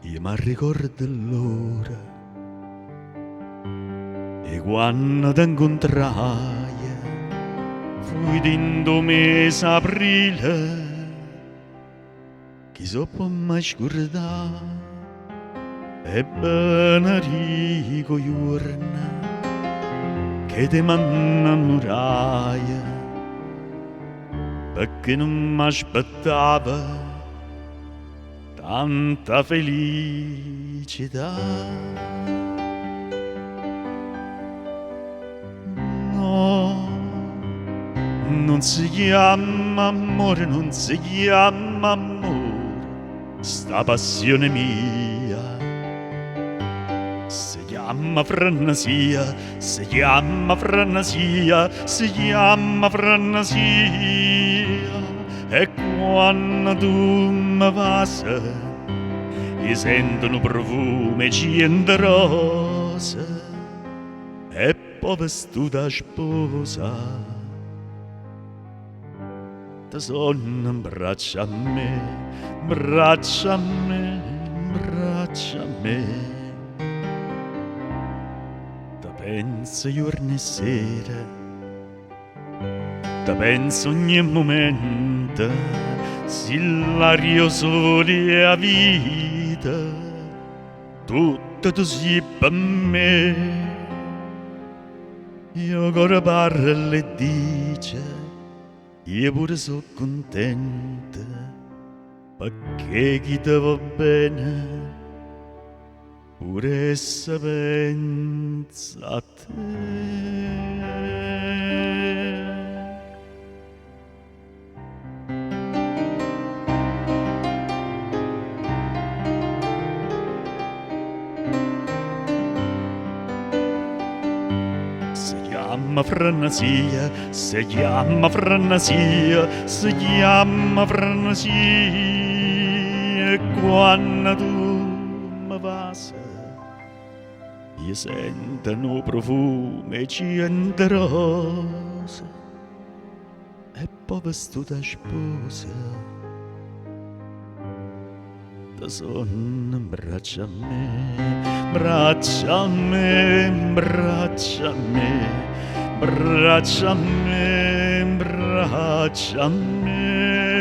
Io m'arricordo ll'ora 'e quanno te 'ncuntraje, fuje dint' 'o mese 'aprile, chi s' 'o po' maje scurdà? E benedico 'o juorno che te m'annammuraje, pecché nun m'aspettavo tanta felicità. No, nun se chiamma ammore, nun se chiamma ammore, 'sta passione mia. Se chiamma frenesia, se chiamma frenesia, se chiamma frenesia. E quanno tu me vase, io sento nu profumo 'e ciento rose. E po' vestuta 'a sposa, te sonno 'mbraccio a me, 'mbraccio a me, 'mbraccio a me. Te penso juorno e sera, te penso ogne mumento, si ll'aria, 'o sole e 'a vita, tutto tu si pe me. E 'o core parla e dice, io pure so' cuntento, pecché chi te vo' bene pure essa penza a te. Se chiamma frenesia, se chiamma frenesia, se chiamma frenesia. E quanno tu me vase, io sento nu profumo 'e ciento rose. E po' vestuta 'a sposa, te sonno 'mbraccio a me, 'mbraccio a me, 'mbraccio a me, 'mbraccio a me, 'mbraccio a me.